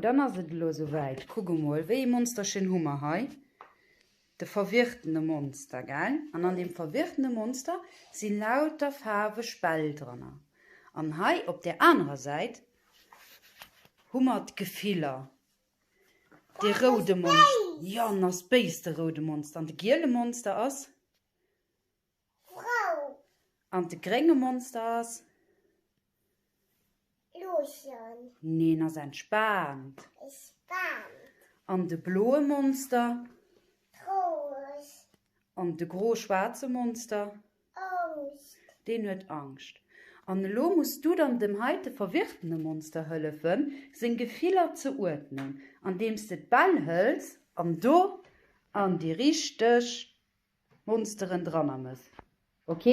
Dann ass et elo esouwäit. Kuck emol, wéi ee Monsterchen hu mer hei? De verwirrtene Monster, gell? An an deem verwirrtene Monster si lauter faarweg Bäll dranner. An hei op där anerer Säit hu mer d'Gefiller. Dee roude Monster, jo, en ass béis, de roude Monster. An de giele Monster ass? Frou. An de grénge Monster ass? Loochen. Nee, en ass entspaant. Entspaant. An de bloe Monster? Traureg. An de gro-schwaarze Monster? Angscht. Deen huet Angscht. An elo muss du dann dem heite verwirrtene Monster hëllefen, seng Gefiller ze uerdnen, andeems de d'Bäll hëls an do an déi richteg Monsteren dranner mëss. Ok?